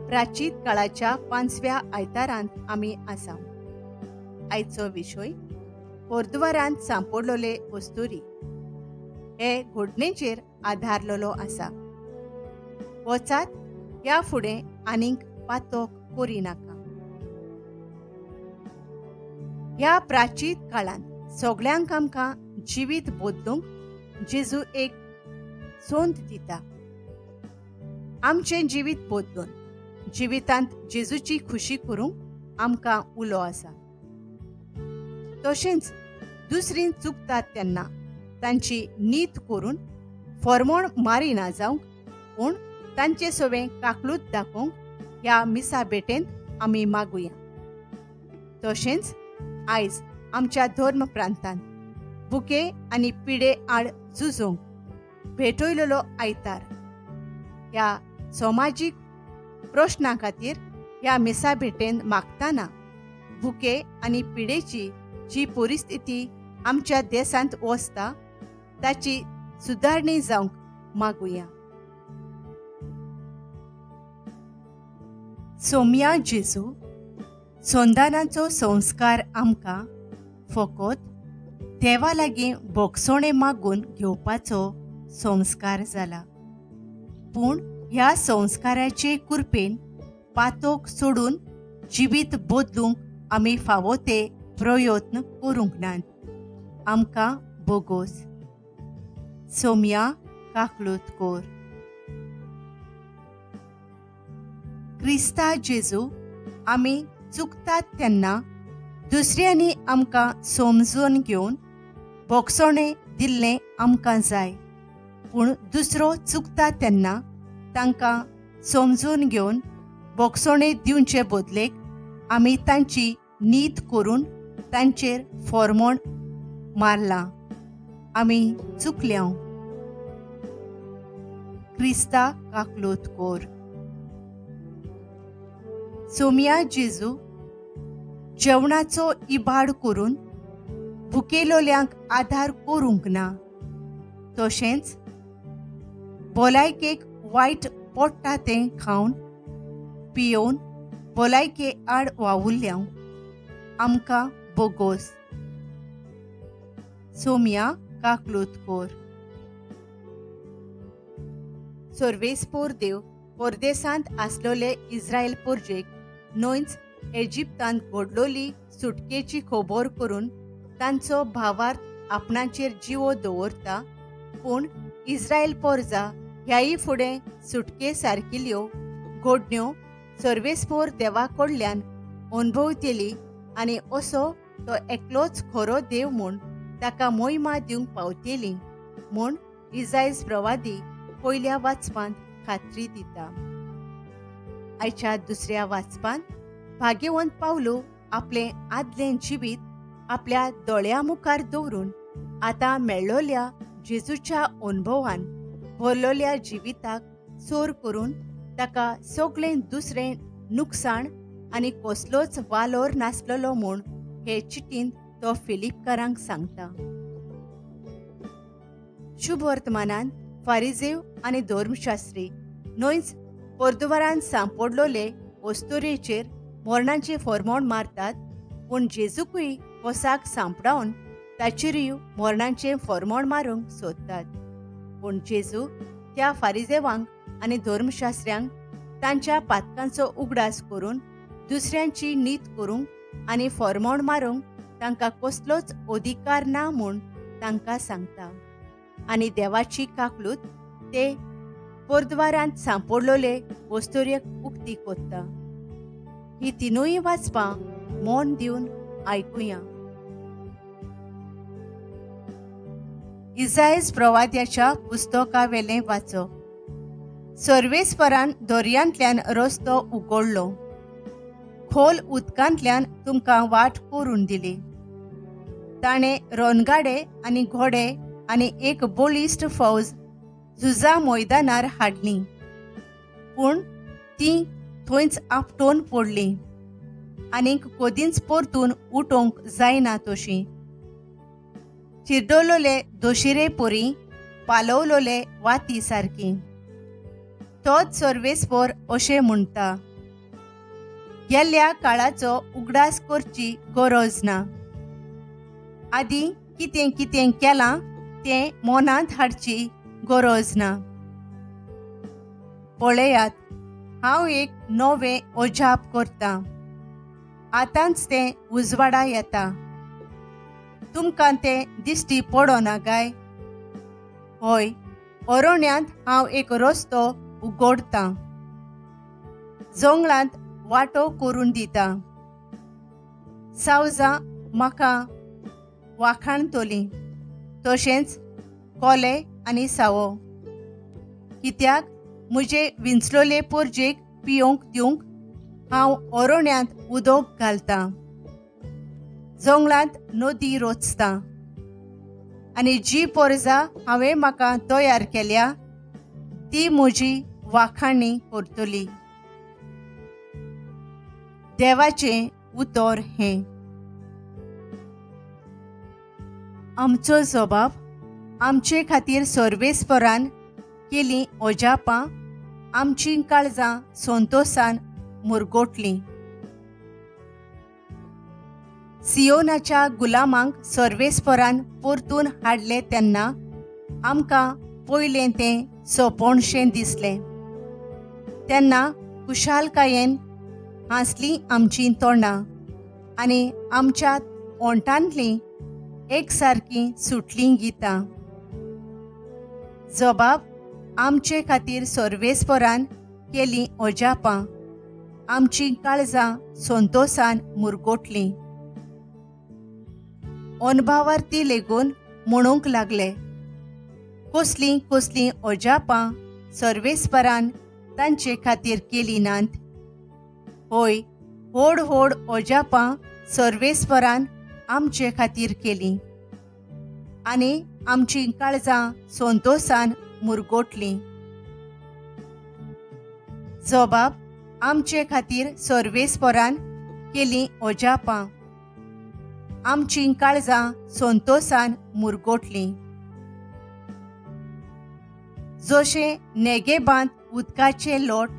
प्राचीन काळाच्या 5व्या आयतारांत आमी आसा. आयचो विशय पोर्दुवारांत सांपडलेले वस्तुरी हे घडणेचेर आधारलेलो आसा. वचात ह्या फुडें आनीक पातोक करिनाका. ह्या प्राचीन काळांत सगळ्यांक आमकां जिवीत बदलूंक जेजू एक संद दिता. आमचें जिवीत बदलून जिवितांत जेजूची खुशी करूंक आमकां उलो आसा. तशेंच दुसरी चुकतात तेन्ना तांची नीत करून फॉर्मोण मारिना जावंक, पूण तांचे सवें काकलूत दाखोवंक ह्या मिसा भेटेंत आमी मागुया. तशेंच आयज आमच्या धर्म प्रांतांत भुके आनी पिडे आड झुजूंक भेटयलेलो आयतार ह्या समाजीक प्रश्ना खातीर ह्या मिसा भेटेन मागताना भुके आनी पिडेची जी परिस्थिती आमच्या देशांत वसता ताची सुदारणी जावंक मागुया. सोम्या जेजू, संदानाचो संस्कार आमकां फकत देवा लागीं बोगसोणें मागून घेवपाचो संस्कार जाला, पूण ह्या संस्काराचे कृपेन पातोक सोडून जिवीत बदलूंक आमी फावो ते प्रयत्न करूंक नात. आमकां बोगोस. सोम्या काकलूत कोर. क्रिस्ता जेजू, आमी चुकतात तेन्ना दुसऱ्यांनी आमकां समजून घेवन बोगसोणें दिल्लें आमकां जाय, पूण दुसरो चुकता तेन्ना तांकां समजून घेवन बोगसोणें दिवचे बदलेक आमी तांची नीत करून तांचेर फॉर्मोण मारलां. आमी चुकल्या. क्रिस्ता काकलूत कोर. सोम्या जेजू, जेवणाचो इबाड करून भुकेलोल्यांक आधार करूंक ना, तशेंच भलायकेक वायट पडटा तें खावन पियोवन भलायके आड वावुरल्या. आमकां बोगोस. सोम्या काकलूत कोर. सर्वेस्पोर देव परदेसांत आसलोले इस्रायल पोरजेक न्हयच इजिप्तांत घडलोली सुटकेची खबर करून तांचो भावार्थ आपणाचेर जिवो दवरता, पूण इस्रायल पोरजा ह्याय फुडें सुटके सारकिल्ल्यो घडण्यो सर्वेस्पोर देवा कडल्यान अणभवतली आनी असो तो एकलोच खरो देव म्हूण ताका मोहिमा दिवंक पावतली म्हूण इजायज प्रवादी पयल्या वाचपांत खात्री दिता. आयच्या दुसऱ्या वाचपांत भाग्यवंत पावलो आपलें आदलें जिवीत आपल्या दोळ्या मुखार दवरून आतां मेळ्ळोल्या जेजूच्या अणभवान भरलोल्या जिविताक चोर करून ताका सगळें दुसरें नुकसाण आनी कसलोच वालोर नासलेलो म्हूण हे चिटींत तो फिलिपकारांक सांगता. शुभ वर्तमानान फारिजेव आनी धर्मशास्त्री न्हयच पोर्दुवारान सांपडलोले वस्तुरेचेर मरणाचें फॉर्मोण मारतात, पूण जेजूकूय कोसाक सांपडावन ताचेरूय मरणाचें फॉर्मोण मारूंक सोदतात. पूण जेजू त्या फारिजेवांक आनी धर्मशास्त्र्यांक तांच्या पातकांचो उगडास करून दुसऱ्यांची नीत करूंक आनी फॉर्मोण मारूंक तांकां कसलोच अधिकार ना म्हूण तांकां सांगता आनी देवाची काकलूत ते पोर्दवारांत सांपडलोले वस्तुरेक उक्ती कोत्ता. ही तिनूय वाचपां मन दिवन आयकुया. इजायज प्रवाद्याच्या पुस्तकावेलें वाचप. सर्वेस्परान दर्यांतल्यान रस्तो उगडलो, खोल उदकांतल्यान तुमकां वाट करून दिली. ताणें रोनगाडे आनी घोडे आनी एक बळिश्ट फौज झुजा मैदानार हाडली, पूण ती थंयच आपटोवन पडली आनीक कदींच परतून उठोवंक जायना तशी. चिरडोलोले दोशिरे परी पालवलोले वाती सारकी. तोच सर्वेस्पोर अशें म्हणटा, गेल्ल्या काळाचो उगडास करची गरज ना. आदीं कितें कितें केलां तें मनांत हाडची गरज ना. पळयात, हांव एक नवें अजाप करतां, आतांच तें उजवाडा येता. तुमकां तें दिश्टी पडना काय? हय, अरण्यांत हांव एक रस्तो उगडतां, जंगलांत वाटो करून दिता. सावजां म्हाका वाखाणतलीं, तशेंच कोले आनी सावो, कित्याक म्हजे विंचलोले पोरजेक पियोंक दिवंक हांव अरण्यांत उदक घालतां, जंगलांत नदी रोचतां. आनी जी पोरजा हांवें म्हाका तयार केल्या ती म्हजी वाखाणी करतली. देवाचें उतर हें. आमचो जबाब आमचे खातीर सर्वेस्परान केलीं अजापां आमचीं काळजां संतोसान मुरगोटलीं. सियोनाच्या गुलामांक सर्वेस्परान परतून हाडले तेन्ना आमकां पयलें तें सोंपणशें दिसलें. तेन्ना खुशालकायेन हांसलीं आमचीं तोंडां आनी आमच्या ओंठांतलीं एकसारकीं सुटलीं गितां. जबाब आमचे खातीर सर्वेस्परान केलीं अजापां आमचीं काळजां संतोसान मुरगोटलीं. अणभवार्थी लेगून म्हणूंक लागले, कसलीं कसलीं अजापां सर्वेस्परान तांचे खातीर केलीं नात. हय, व्हड व्हड अजापां सर्वेस्परान आमचे खातीर केलीं आनी आमचीं काळजां संतोसान मुरगोटलीं. जबाब आमचे खातीर सर्वेस्परान केलीं अजापां आमचीं काळजां संतोसान मुरगोटलीं. जशें नेगेबांत उदकाचे लोट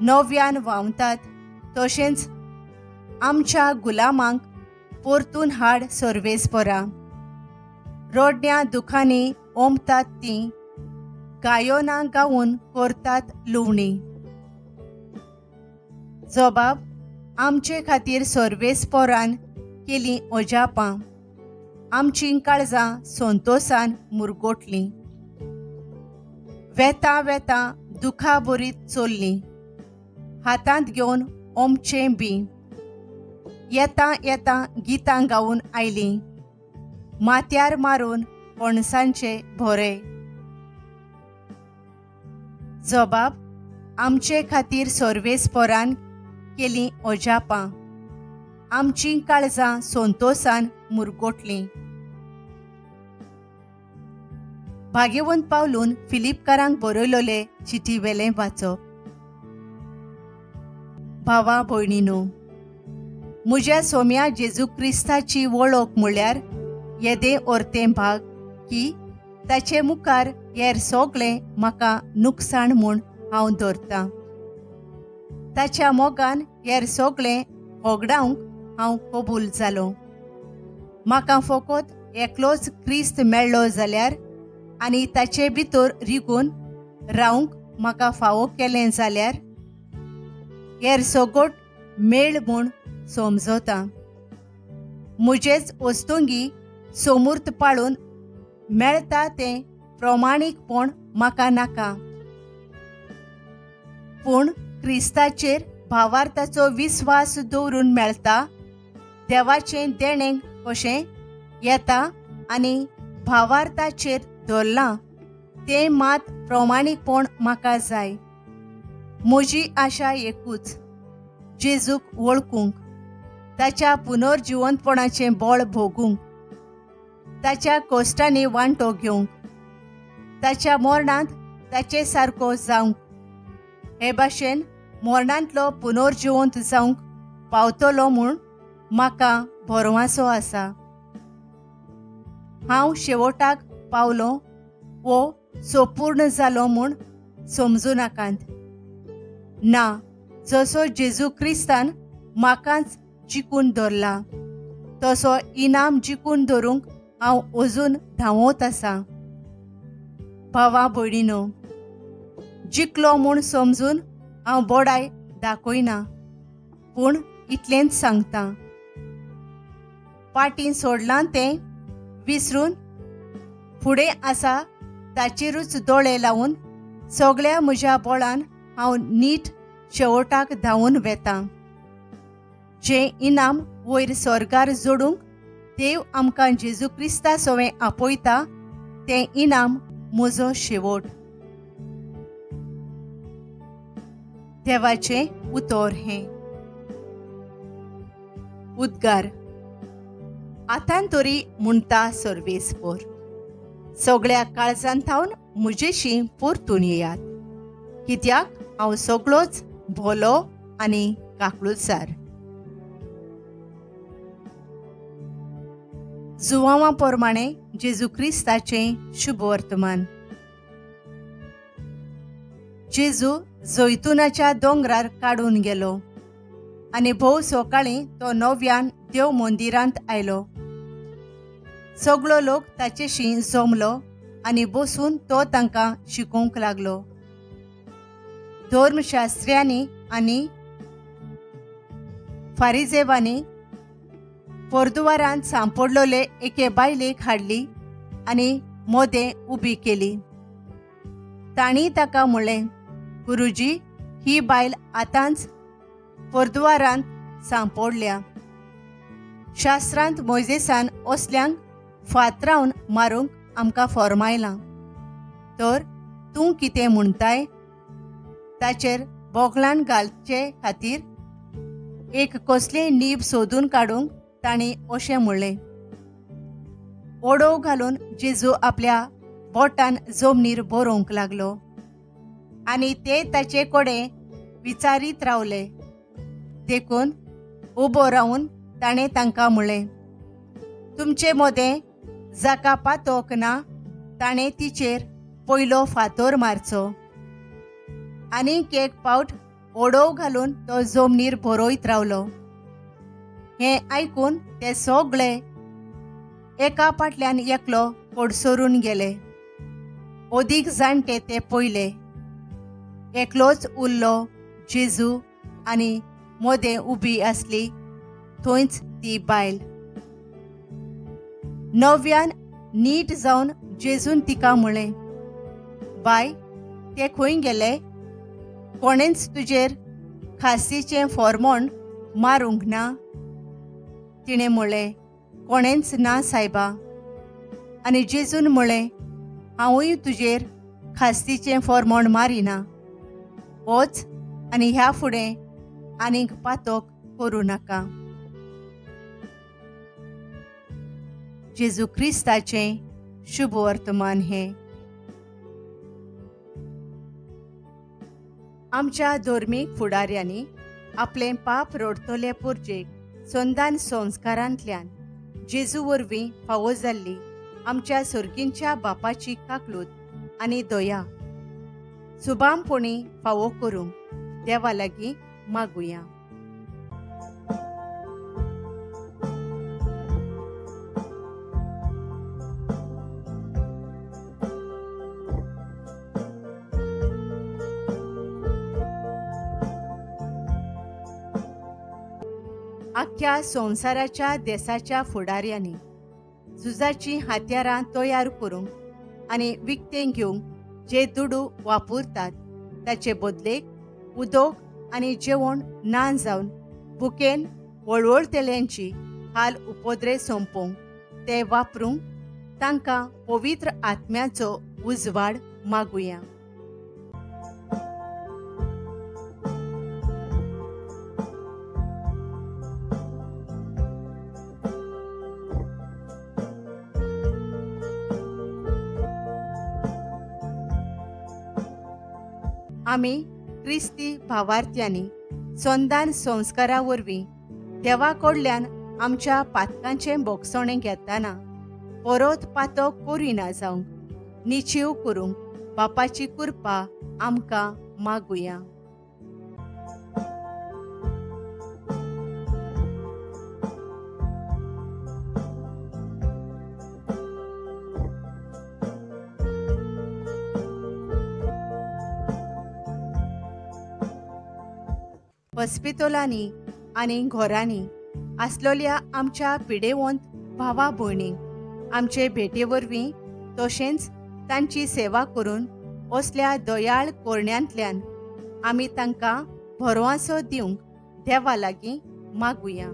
नव्यान व्हांवतात तशेंच आमच्या गुलामांक परतून हाड सर्वेस्परा. रडण्या दुखांनी ओंपतात तीं, गायोना गावन करतात लुवणी. जबाब आमचे खातीर सर्वेस्परान केलीं अजापां आमचीं काळजां संतोसान मुरगोटलीं. वेता वेता दुखा बरीत चल्लीं, हातांत घेवन ओमचें बी. येता येता गितां गावन आयलीं, माथ्यार मारून पणसांचे भोरे. जबाब आमचे खातीर सर्वेस्परान केलीं अजापां आमचीं काळजां संतोसान मुरगोटलीं. भाग्यवंत पावलून फिलिपकारांक बरयलोले चिटी वेलें वाचप. भावा भयणीनो, म्हज्या सोम्या जेजू क्रिस्ताची वळख म्हळ्यार येदें अर्तें भाग की ताचे मुखार हेर सगळें म्हाका नुकसाण म्हूण हांव धरतां. ताच्या मोगान हेर सगळें होगडावंक हांव कबूल जालो. म्हाका फकत एकलोच क्रिस्त मेळ्ळो जाल्यार आनी ताचे भितर रिगून रावंक म्हाका फावो केलें जाल्यार हेर सगट मेळ म्हूण समजता. म्हजेच वस्तुंगी सोमूर्त पाळून मेळटा तें प्रमाणीकपण म्हाका नाका, पूण क्रिस्ताचेर भावार्थाचो विस्वास दवरून मेळटा देवाचें देणें कशें येता आनी भावार्थाचेर धरलां तें मात प्रमाणीकपण म्हाका जाय. म्हजी आशा एकूच, जेजूक वळखूंक, ताच्या पुनर्जिवंतपणाचें बळ भोगूंक, ताच्या कश्टांनी वांटो घेवंक, ताच्या मरणांत ताचे सारको जावंक. हे भाशेन मरणांतलो पुनर्जिवंत जावंक पावतलो म्हूण म्हाका भरवासो आसा. हांव शेवटाक पावलो वो सोपूर्ण जालो म्हूण समजूं नाकात. ना, जसो जेजू क्रिस्तान म्हाकाच जिखून धरला तसो इनाम जिखून धरूंक हांव अजून धांवत आसा. भावा भयणीनो, जिखलो म्हूण समजून हांव बोडाय दाखयना, पूण इतलेंच सांगता, पाटीं सोडलां तें विसरून फुडें आसा ताचेरूच दोळे लावन सगळ्या म्हज्या बळान हांव नीट शेवटाक धांवून वेता. जें इनाम वयर स्वर्गार जोडूंक देव आमकां जेजू क्रिस्ता सवें आपयता तें इनाम म्हजो शेवट. देवाचें उतर हें. उद्गार. आतां तरी म्हणटा सर्वेस्पोर, सगळ्या काळजान थावन म्हजेशी परतून येयात, कित्याक हांव सगळोच भोलो आनी काकळुसार. जुवांवा प्रमाणे जेजू क्रिस्ताचें शुभवर्तमान. जेजू जैतुनाच्या दोंगरार काडून गेलो आनी भोव सकाळीं तो नव्यान देव मंदिरांत आयलो. सगळो लोक ताचेशी जमलो आनी बसून तो तांकां शिकोवंक लागलो. धर्मशास्त्र्यांनी आनी फारिजेवांनी पोरदुवारांत सांपडलेले एके बायलेक हाडली आनी मोदें उबी केली. तांणी ताका म्हणलें, गुरुजी, ही बायल आतांच पोरदुवारांत सांपडल्या. शास्त्रांत मोयजेसान असल्यांक फातरावन मारूंक आमकां फॉर्मायलां, तर तूं कितें म्हणटाय? ताचेर बोगलान घालचे खातीर एक कसलें नीब सोदून काडूंक तांणी अशें म्हणलें. ओडोव घालून जेजू आपल्या बोटान जमनीर बरोवंक लागलो आनी ते ताचे कडेन विचारीत रावले. देखून उबो रावन ताणें तांकां म्हणलें, तुमचे मदें जाका पातोक ना ताणें तिचेर पयलो फातोर मारचो. आनीक एक पावट ओडोव घालून तो जमनीर बरोयत रावलो. हें आयकून ते सगळे एका फाटल्यान एकलो कडसरून गेले. अदीक जाणटे ते पयले. एकलोच उरलो जेजू आनी मोदें उबी आसली थंयच ती बायल. नव्यान नीट जावन जेजून तिका म्हणलें, बाय, ते खंय गेले? कोणेंच तुजेर खासीचें फॉर्मोण मारूंक ना? तिणें म्हणलें, कोणेंच ना सायबा. आनी जेजून म्हणलें, हांवूय तुजेर खास्तीचें फॉर्मोण मारिना, वच आनी ह्या फुडें आनीक पातोक करूं नाका. जेजू क्रिस्ताचें शुभवर्तमान हें. आमच्या धर्मीक फुडाऱ्यांनी आपलें पाप रडतले पुर्जेक संदान संस्कारांतल्यान जेजू वरवीं फावो जाल्ली आमच्या सर्गींच्या बापाची काकलूत आनी दया सुबामपणी फावो करूंक देवा लागीं मागुया. आख्ख्या संवसाराच्या देसाच्या फुडाऱ्यांनी झुजाचीं हत्यारां तयार करूंक आनी विकतें घेवंक जे दुडू वापरतात ताचे बदलेक उदक आनी जेवण ना जावन भुकेन वळवळटल्यांची हाल उपद्रे सोंपोवंक ते वापरूंक तांकां पवित्र आत्म्याचो उजवाड मागुया. आमी क्रिस्ती भावार्थ्यांनी संदान संस्कारा वरवीं देवा कडल्यान आमच्या पातकांचें बोगसणें घेतना परत पातक करिना जावंक निचीव करूंक बापाची कृपा आमकां मागुया. हॉस्पिटलांनी आनी घरांनी आसलोल्या आमच्या पिडेवंत भावा भयणींक आमचे भेटे वरवीं तशेंच तांची सेवा करून असल्या दयाळ करण्यांतल्यान आमी तांकां भरवांसो दिवंक देवा लागीं मागुया.